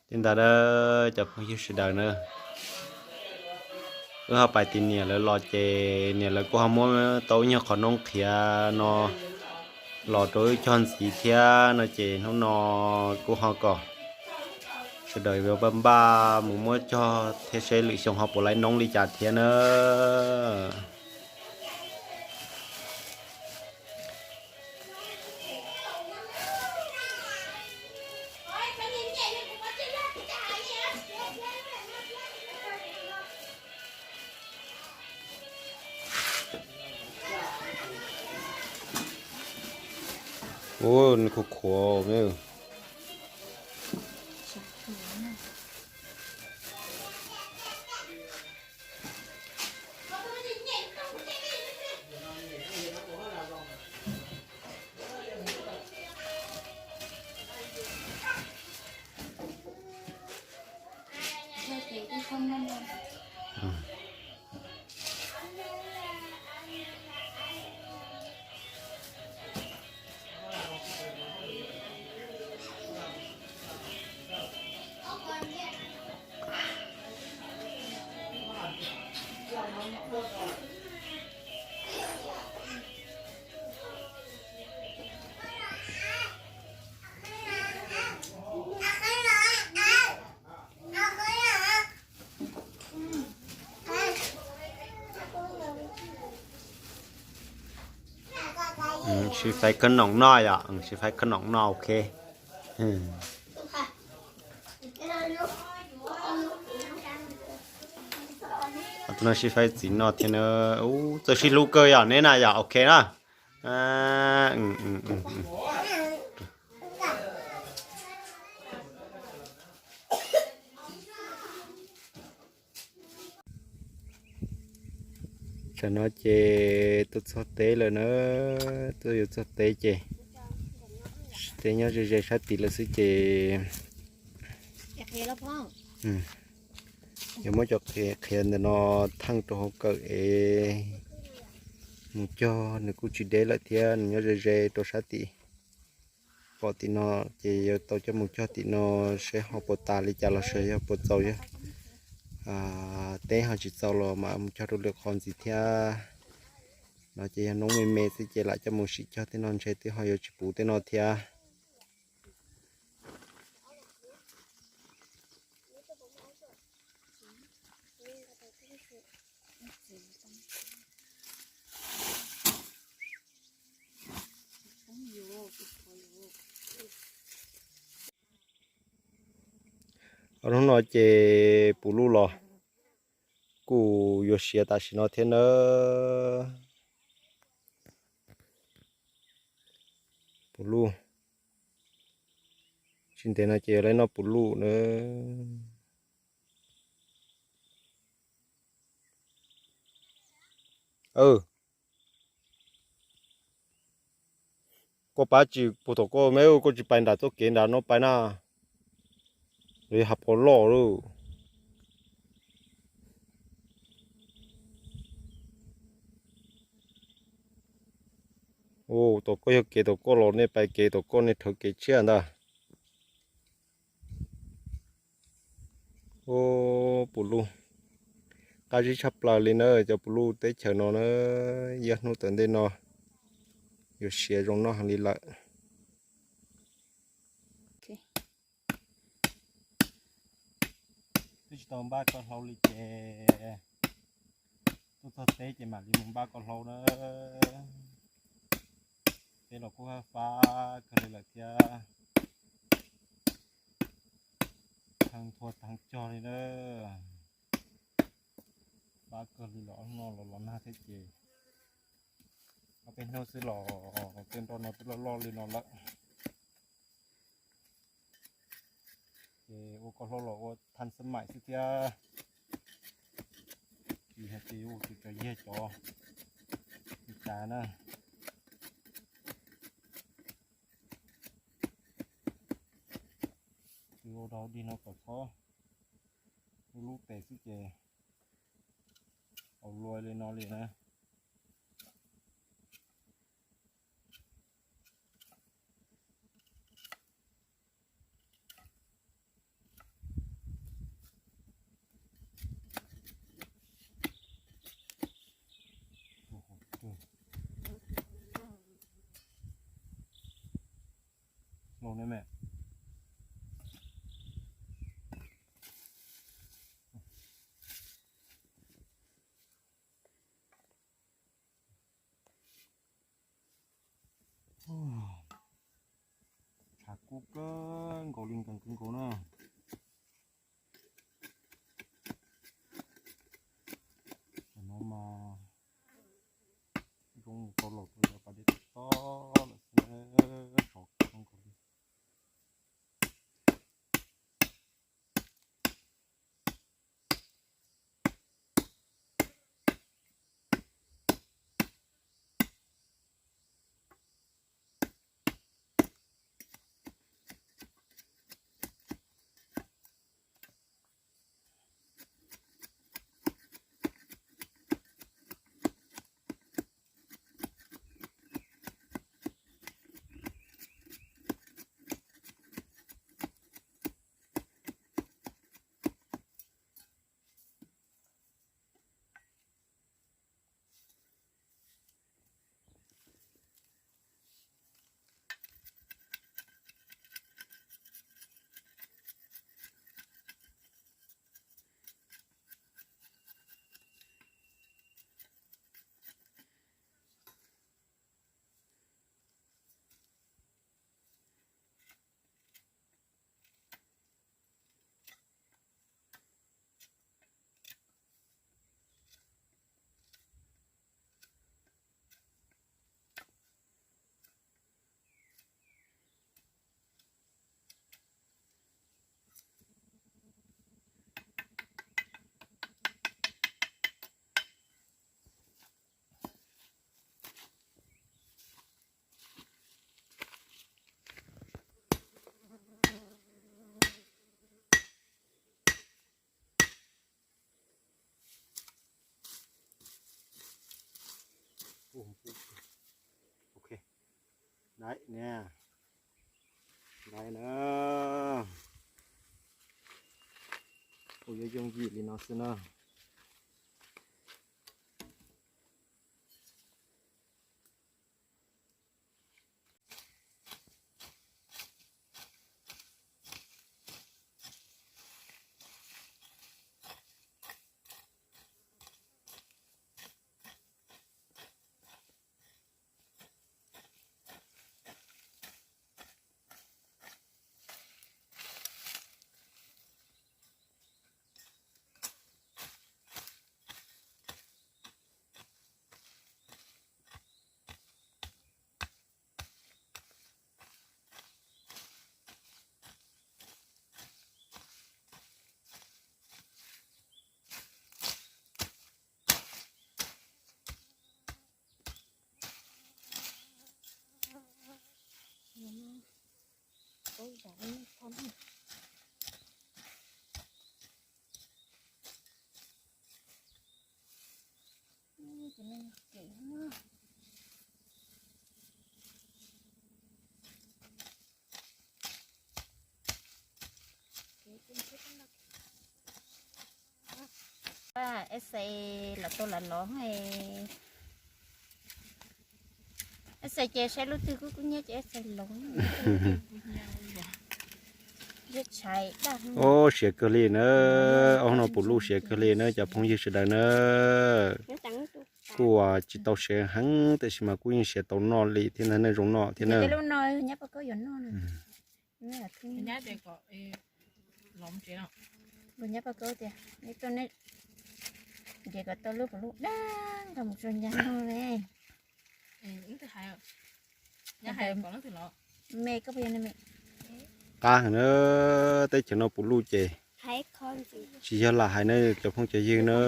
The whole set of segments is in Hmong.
Li ntawd na, cov phooj ywg sawv daws na, wb ho pais tim niam lawv los ces niam lawv kuj ho muab tau ib nyuag qhov noob qhiav no los rau wb cog ntxiv thiab no ces hnub no kuj ho kom sawv daws npaj npaj mus muab cog thiab seb lwm xyoo ho puas laib noob li cas thiab na. Ua nws khuv khuav me. Sib faib khawb noom no yom, sib faib khawb noom no, ok. Tus no sib faib txiv no thiab na. Ub, txawj sib hlub kawg yom neb na yom, ok na. Tam no ces tuaj txog teb lawm na, tuaj yuav txog teb ces teb nyob ze ze sab tid lawm xwb ces yuav muab cov qhiav ntawm no theej rau hauv kawm es mus cog, nws kuj tsis deb lawm thiab nws nyob ze ze rau sab tim. Pom tim no ces yuav tau coj mus cog tim no seb ho puas tas li cas los sis yog puas txaus yog teb ho tsis txaus los mam mus cog rau lwm qhov ntxiv thiab. No ces yog noob me me xwb ces lam coj mus sim cog tej no ntshe twb ho yuav tsis puv tej no thiab. Hnub no ces puv luj los kuj yuav siav tam sim no thiab nawb. Puv luj, tsis ntev no ces yuav los noj puv luj nawb. Koj pab tsis puag tom koj me, koj tsis pais nram txoj kev nram no pais na, los yog hav pos loj lauj. Tom koj yog kev tom koj los nej pais kev tom koj, nej rhawv kev tshiab ntag. Puv luj qab zib tshaj plaws li na, cov puv luj teb chaws no na, yog hnub tom ntej no yuav siav zoo noj heev li lawm. Twb tsis tau npaj koj hlau li ces tuaj txog teb ces mam li mus npaj koj hlau na. Teb los kuj fab kawg li lawm thiab, tag nthua tag cog li na. Fab kawg li los no los los nag thiab ces ob peb hnub xwb los tej nroj no twb loj loj li no lawm. Ces ua koj hlau los ua than xab maim xwb thiab. Ces yuav ua tus tso yag cov li cas na. Tus ua rau dig no kom txhob lub lub tes xwb ces au lua li no li na. Los ne me. Tshav kub kawg nkaus li, nkees kawg nkaus na. Tam no mas zoo mus tau laus rau yav pas dej tob tob lawm xwb na, sov kawg nkaus li. Ok, đấy nha. Đây nữa. Ui, yooj yim li no xwb na. Ese los tau lam lov, ese ces saib lub twg kub kub nyab ces ese lov. Ub, siav kawg li na, ob hnub no puv luj siav kawg li na cov phooj ywg sawv daws na. Kuj tsis tau siav heev tiam sis mas kuj yeej siav tau noj li thiab ntag, neej zoo noj thiab na. Qab heev na, teb chaws no puv luj ces Tsis yog lam hais na cov phooj cov ywg na,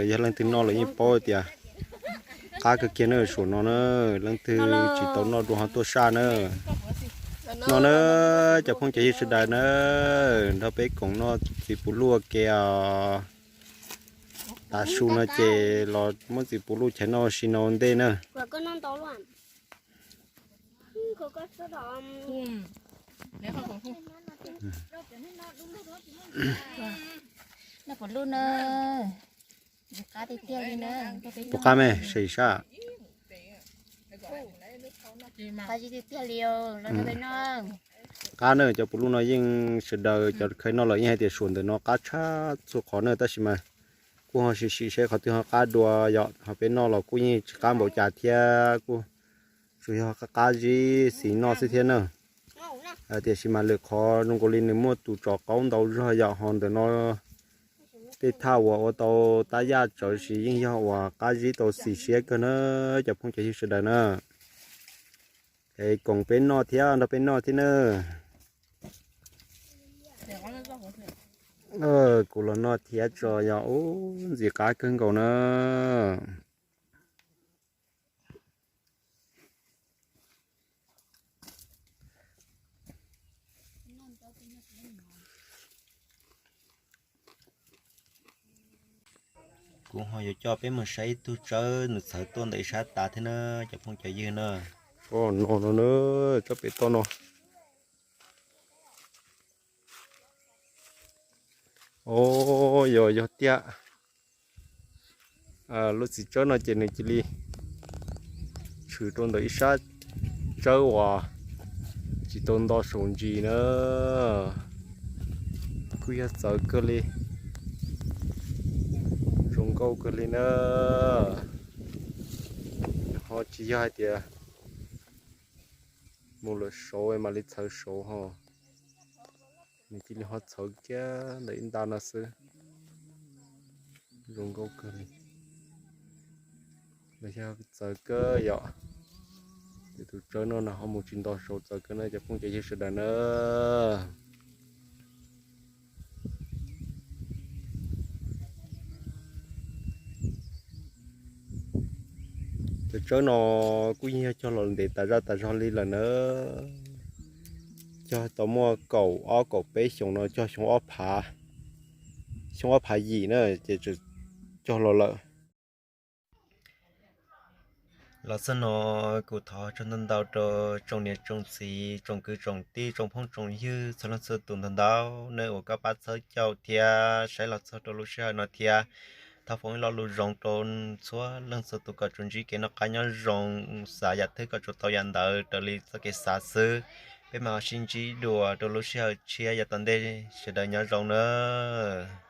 yog leej twg noj lawm yeej paub tias qab kawg kiag na, suam no na, leej twg tsis tau noj dua ho tuaj saj na. No na, cov phooj cov ywg sawv daws na, nrog peb koom noj txiv puv luj ua ke os. Tav su no ces los muab txiv puv luj chais noj ua si no ua ntej na. Noj puv luj na, qab tiag tiag li na. Puas qab me, saib sab. Qab tiag tiag li, los nrog peb noj. Qab na, cov puv luj no yeej sawv daws cov khaws noj lawm yeej hais tias suam ntawm no qab tshaj txhua qhov na, tab sis mas kuj ho sim sim seb qhov twg ho qab dua yom, ho peb noj los kuj yeej tsis qab npaum cas thiab, kuj tsuas yog qab qab zib xis noj xwb thiab na. Tiam sis mas lwm qhov zoo nkaus li nws muaj tus tsom qaub ntau zog yom, ho ntawm no tej thaj uas ua tau tab yaj tsawv sis yeej yog uas qab zib tau xis siab kawg na, cov phooj cov ywg sawv daws na. Es koom peb noj thiab, nrog peb noj thiab na. Kuv los noj thiab tso yom, ub, ntxim qab kawg nkaus na. Kuv ho yuav coj peb mus saib ib tug tsawb nws txhawv tuaj ntawm ib sab tav thiab na, cov phooj cov ywg na. No no na, tsob pem toj no. O, yog yog tiag. Lub txiv tsawb no ces nws cia li tshwm rau ntawm ib sab tsawb uas tsis tau nto saum ntsis na. Kuj yog txawv kawg li, zoo nkauj kawg li na. Ho tsis yog hais tias mus lawm saud mam li txhawv saud ho. Nws cia li ho txhawv kiag ntawm ib nta no xwb. Zoo nkauj kawg li. Los yog txawv kawg yom. Ces tus tsawb no no ho mus tsis nto saud, txawv kawg na cov phooj cov ywg sawv daws na. Cov tsawb no kuj yeej yog cog los ntev tas zaj tas zog li lawm na. Cog tau muaj kaum ob kaum peb xyoos no, cog xyoo ob phav, xyoo ob phav yim na ces tseem cog los lawm. Los txog no kuv thov tsaug ntau ntau rau tsoom niam tsoom txiv, tsoom kwv tsoom tij, tsoom phooj tsoom ywg txhua leej txhua tus ntau ntau nej uas koj pab txhawb caum thiab saib los txog rau lub sij hawm no thiab. Thov foom ib lo lus zoo rau txhua leej txhua tus kom tsuas ntsib kev noj qab nyob zoo, xav yam twg kom tsuas tau yam ntawd raws li txoj kev xav xwb. Peb mam ho sib ntsib dua rau lub sij hawm tshiab yav tom ntej, sawv daws nyob zoo nawb.